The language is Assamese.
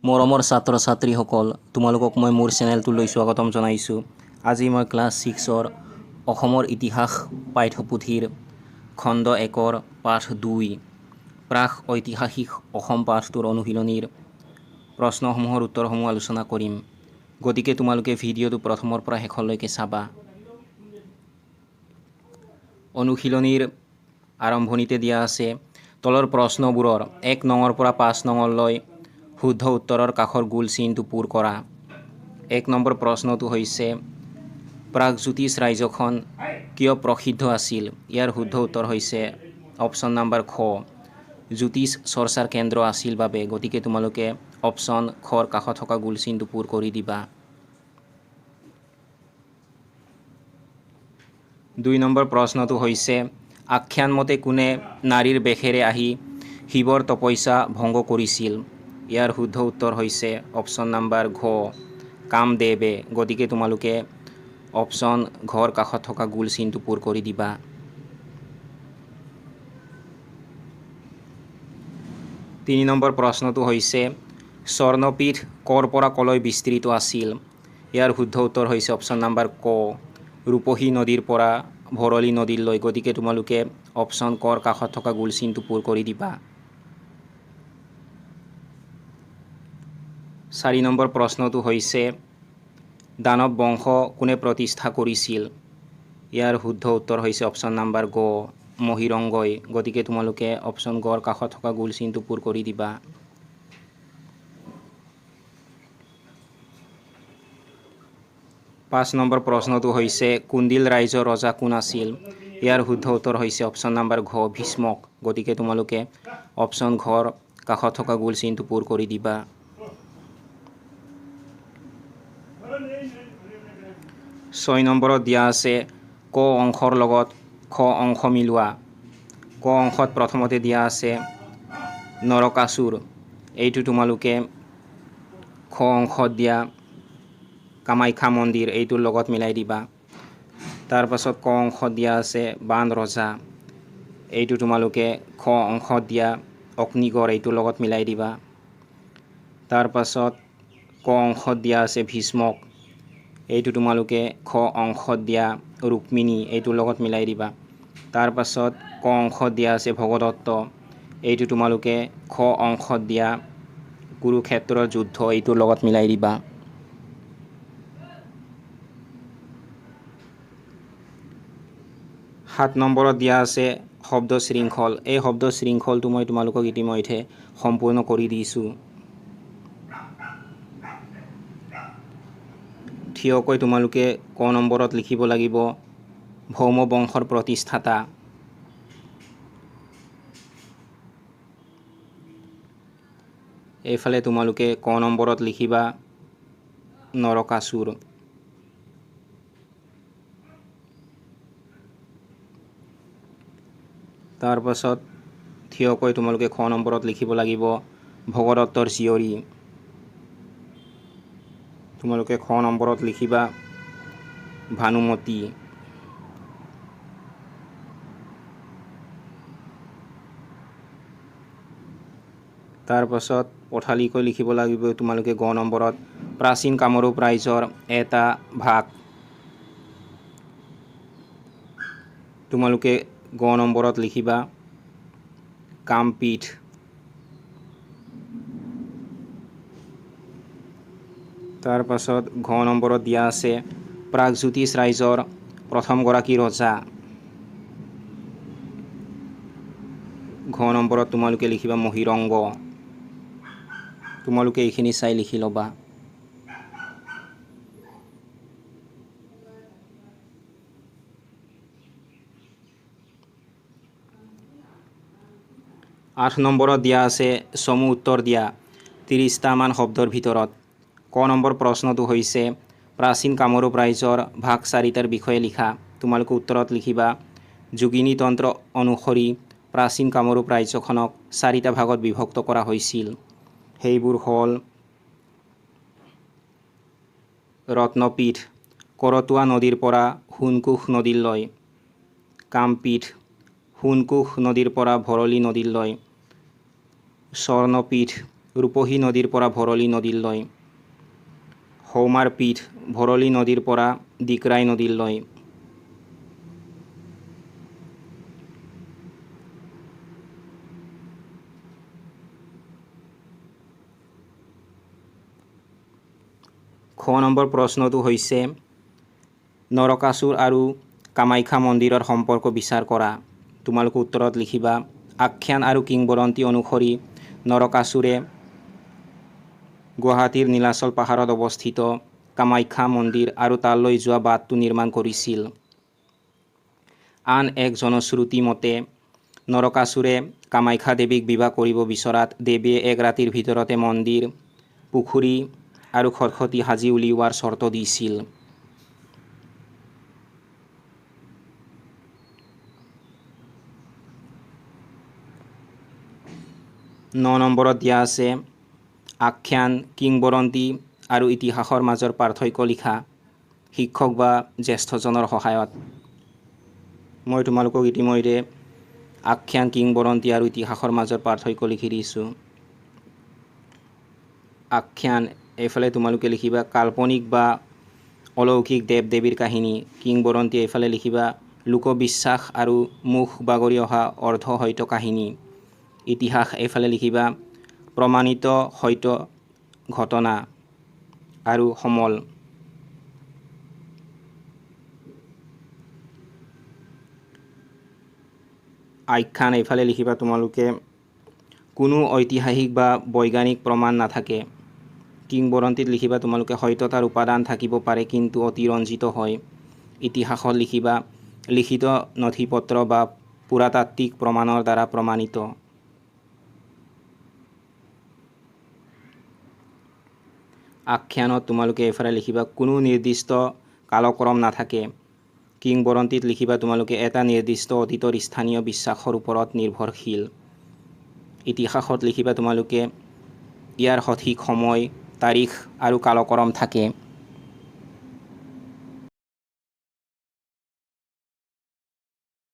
মৰমৰ ছাত্ৰ ছাত্ৰীসকল, তোমালোকক মই মোৰ চেনেলটোলৈ স্বাগতম জনাইছোঁ। আজি মই ক্লাছ ছিক্সৰ অসমৰ ইতিহাস পাঠ্যপুথিৰ খণ্ড একৰ পাঠ 2 প্ৰাক ঐতিহাসিক অসম পাঠটোৰ অনুশীলনীৰ প্ৰশ্নসমূহৰ উত্তৰসমূহ আলোচনা কৰিম। গতিকে তোমালোকে ভিডিঅ'টো প্ৰথমৰ পৰা শেষলৈকে চাবা। অনুশীলনীৰ আৰম্ভণিতে দিয়া আছে তলৰ প্ৰশ্নবোৰৰ 1 নঙৰ পৰা 5 নঙলৈ শুদ্ধ উত্তৰৰ কাষৰ গোল চিনটো পূৰ কৰা। 1 নম্বৰ প্ৰশ্নটো হৈছে প্ৰাগজ্যোতিষ ৰাজ্যখন কিয় প্ৰসিদ্ধ আছিল? ইয়াৰ শুদ্ধ উত্তৰ হৈছে অপশ্যন নাম্বাৰ খ, জ্যোতিষ চৰ্চাৰ কেন্দ্ৰ আছিল বাবে। গতিকে তোমালোকে অপশ্যন খৰ কাষত থকা গোল চিনটো পূৰ কৰি দিবা। 2 নম্বৰ প্ৰশ্নটো হৈছে আখ্যান মতে কোনে নাৰীৰ বেশেৰে আহি শিৱৰ তপস্যা ভংগ কৰিছিল? ইয়াৰ শুদ্ধ উত্তৰ হৈছে অপশ্যন নাম্বাৰ ঘ, কামদেৱে। গতিকে তোমালোকে অপশ্যন ঘৰ কাষত থকা গোল চিনটো পূৰ কৰি দিবা। 3 নম্বৰ প্ৰশ্নটো হৈছে স্বৰ্ণপীঠ কৰ পৰা কলৈ বিস্তৃত আছিল? ইয়াৰ শুদ্ধ উত্তৰ হৈছে অপশ্যন নাম্বাৰ ক, ৰূপহী নদীৰ পৰা ভৰলী নদীলৈ। গতিকে তোমালোকে অপশ্যন কৰ কাষত থকা গোল চিনটো পূৰ কৰি দিবা। 4 নম্বৰ প্ৰশ্নটো হৈছে দানৱ বংশ কোনে প্ৰতিষ্ঠা কৰিছিল? ইয়াৰ শুদ্ধ উত্তৰ হৈছে অপশ্যন নাম্বাৰ গ, মহিৰংগই। গতিকে তোমালোকে অপশ্যন গৰ কাষত থকা গোল চিনটো পূৰ কৰি দিবা। 5 নম্বৰ প্ৰশ্নটো হৈছে কুণ্ডিল ৰাজ্যৰ ৰজা কোন আছিল? ইয়াৰ শুদ্ধ উত্তৰ হৈছে অপশ্যন নাম্বাৰ ঘ, ভীষ্মক। গতিকে তোমালোকে অপশ্যন ঘৰ কাষত থকা গোল চিনটো পূৰ কৰি দিবা। 6 নম্বৰত দিয়া আছে ক অংশৰ লগত খ অংশ মিলোৱা। ক অংশত প্ৰথমতে দিয়া আছে নৰকাসুৰ, এইটো তোমালোকে খ অংশত দিয়া কামাখ্যা মন্দিৰ এইটোৰ লগত মিলাই দিবা। তাৰপাছত ক অংশত দিয়া আছে বান ৰজা, এইটো তোমালোকে খ অংশত দিয়া অগ্নিগড় এইটোৰ লগত মিলাই দিবা। তাৰপাছত ক অংশত দিয়া আছে ভীষ্মক, এইটো তোমালোকে খ অংশত দিয়া ৰুক্মিণী এইটোৰ লগত মিলাই দিবা। তাৰপাছত ক অংশত দিয়া আছে ভগদত্ত, এইটো তোমালোকে খ অংশত দিয়া কুৰুক্ষেত্ৰৰ যুদ্ধ এইটোৰ লগত মিলাই দিবা। 7 নম্বৰত দিয়া আছে শব্দ শৃংখল। এই শব্দ শৃংখলটো মই তোমালোকক ইতিমধ্যে সম্পূৰ্ণ কৰি দিছোঁ। থিয়কৈ তোমালোকে ক নম্বৰত লিখিব লাগিব ভৌম বংশৰ প্ৰতিষ্ঠাতা। এইফালে তোমালোকে ক নম্বৰত লিখিবা নৰকাসুৰ। তাৰপাছত থিয়কৈ তোমালোকে খ নম্বৰত লিখিব লাগিব ভগদত্তৰ জীয়ৰী। তোমালোকে খ নম্বৰত লিখিবা ভানুমতী। তাৰপাছত পথালিকৈ লিখিব লাগিব তোমালোকে গ নম্বৰত প্ৰাচীন কামৰূপ ৰাজ্যৰ এটা ভাগ। তোমালোকে গ নম্বৰত লিখিবা কামপীঠ। তাৰপাছত ঘ নম্বৰত দিয়া আছে প্ৰাগজ্যোতিষ ৰাজ্যৰ প্ৰথমগৰাকী ৰজা। ঘ নম্বৰত তোমালোকে লিখিবা মহিৰংগ। তোমালোকে এইখিনি চাই লিখি ল'বা। আঠ নম্বৰত দিয়া আছে চমু উত্তৰ দিয়া 30টামান শব্দৰ ভিতৰত। ক নম্বৰ প্ৰশ্নটো হৈছে প্ৰাচীন কামৰূপ ৰাজ্যৰ ভাগ 4টাৰ বিষয়ে লিখা। তোমালোকে উত্তৰত লিখিবা যোগিনী তন্ত্ৰ অনুসৰি প্ৰাচীন কামৰূপ ৰাজ্যখনক 4টা ভাগত বিভক্ত কৰা হৈছিল। সেইবোৰ হ'ল ৰত্নপীঠ, কৰতোৱা নদীৰ পৰা সোণকোষ নদীলৈ, কামপীঠ, সোণকোষ নদীৰ পৰা ভৰলী নদীলৈ, স্বৰ্ণপীঠ, ৰূপহী নদীৰ পৰা ভৰলী নদীলৈ। সৌমাৰ পীঠ, ভৰলী নদীৰ পৰা দিকৰাই নদীলৈ। খ নম্বৰ প্ৰশ্নটো হৈছে নৰকাসুৰ আৰু কামাখ্যা মন্দিৰৰ সম্পৰ্ক বিচাৰ কৰা। তোমালোকে উত্তৰত লিখিবা, আখ্যান আৰু কিংবদন্তি অনুসৰি নৰকাসুৰে গুৱাহাটীৰ নীলাচল পাহাৰত অৱস্থিত কামাখ্যা মন্দিৰ আৰু তালৈ যোৱা বাটটো নিৰ্মাণ কৰিছিল। আন এক জনশ্ৰুতি মতে নৰকাসুৰে কামাখ্যা দেৱীক বিবাহ কৰিব বিচৰাত দেৱীয়ে এক ৰাতিৰ ভিতৰতে মন্দিৰ, পুখুৰী আৰু খটখটি সাজি উলিওৱাৰ চৰ্ত দিছিল। ন নম্বৰত দিয়া আছে আখ্যান, কিংবদন্তি আৰু ইতিহাসৰ মাজৰ পাৰ্থক্য লিখা শিক্ষক বা জ্যেষ্ঠজনৰ সহায়ত। মই তোমালোকক ইতিমধ্যে আখ্যান, কিংবদন্তি আৰু ইতিহাসৰ মাজৰ পাৰ্থক্য লিখি দিছোঁ। আখ্যান এইফালে তোমালোকে লিখিবা কাল্পনিক বা অলৌকিক দেৱ দেৱীৰ কাহিনী। কিংবদন্তি এইফালে লিখিবা লোকবিশ্বাস আৰু মুখ বাগৰি অহা অৰ্ধসত্য কাহিনী। ইতিহাস এইফালে লিখিবা প্ৰমাণিত সত্য ঘটনা আৰু সমল। আখ্যান এইফালে লিখিবা তোমালোকে কোনো ঐতিহাসিক বা বৈজ্ঞানিক প্ৰমাণ নাথাকে। কিংবদন্তিত লিখিবা তোমালোকে সত্যতাৰ উপাদান থাকিব পাৰে কিন্তু অতিৰঞ্জিত হয়। ইতিহাসত লিখিবা লিখিত নথিপত্ৰ বা পুৰাতাত্ত্বিক প্ৰমাণৰ দ্বাৰা প্ৰমাণিত। আখ্যানত তোমালোকে এইফালে লিখিবা কোনো নিৰ্দিষ্ট কালক্ৰম নাথাকে। কিংবদন্তিত লিখিবা তোমালোকে এটা নিৰ্দিষ্ট অতীতৰ স্থানীয় বিশ্বাসৰ ওপৰত নিৰ্ভৰশীল। ইতিহাসত লিখিবা তোমালোকে ইয়াৰ সঠিক সময়, তাৰিখ আৰু কালক্ৰম থাকে।